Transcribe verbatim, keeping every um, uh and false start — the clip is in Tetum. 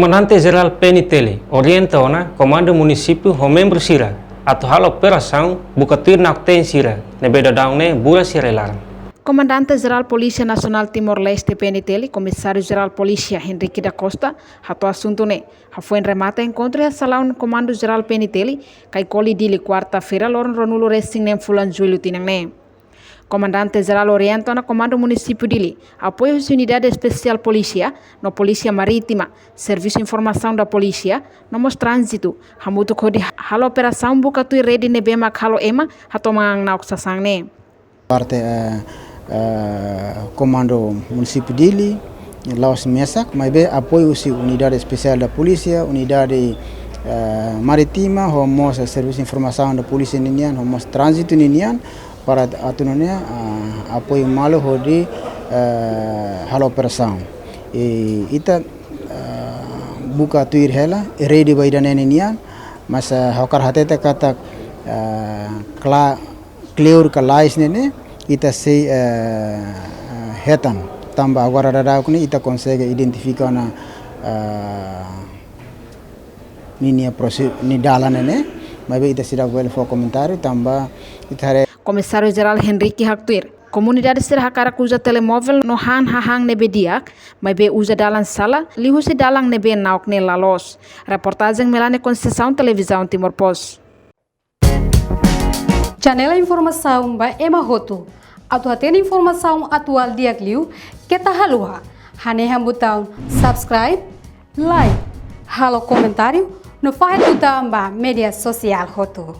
Komandante Jerál P N T L orienta ona komandu munisípiu ho membru sira atu halo operasaun buka tuir na'ok-teen sira ne'ebé daudaun ne'e buras sira iha laran. Komandante Jerál Polísia Nasionál Timor-Leste, P N T L, Komisáriu Jerál Polísia Henrique da Costa hato'o asuntu ne'e hafoin remata enkontru iha salaun Komandu Jerál P N T L, Caicoli, Dili, kuarta-feira, loron ruanulu-resin-neen fulan Jullu tinan ne'e. Komandante Jerál orienta ona Komandu Munisípiu Dili, apoiu husi Unidade Espesiál Polísia no Polísia Marítima, Servisu Informasaun da Polísia, no mós Tránzitu, hamutuk hodi halo operasaun buka tuir rede ne'ebé mak halo ema hato'o manán na'ok sasán ne'e. Parte, eh, eh, Komandu Munisípiu Dili, la'ós mesak, maibé apoiu husi Unidade Espesiál da Polísia, Unidade, eh, Marítima, ho mós Servisu Informasaun da Polísia ninian, ho mós Tránzitu ninian, para atu nune'e, ah, apoiu malu hodi, eh, halo operasaun. I ita, eh, buka tuir hela, rede ba ida-ne'e ninian, mas, eh, ha'u hakarak hatete katak, eh, kla-, kleur ka lalais ne'e ne'e, ita sei, eh, hetan. Tanba agora daudaun ne'e ita konsege identifika ona, eh, ninia prosesu, nia dalan ne'e ne'e, maibé ita seidauk bele fó komentáriu, tanba ita haree. Komisáriu Jerál Henrique haktuir, komunidade sira hakarak uza telemóvel no han hahán ne'ebé di'ak, maibé uza dalan sala, liuhusi dalan ne'ebé na'ok ne'e la loos. Reportajen Melania Conceição, Televizaun Timor Post. Channel informasaun ba ema hotu. Atu hatene informasaun atuál di'ak liu, keta haluha hanehan butaun subscribe, like, halo komentáriu, no fahe tutan ba média sosiál hotu.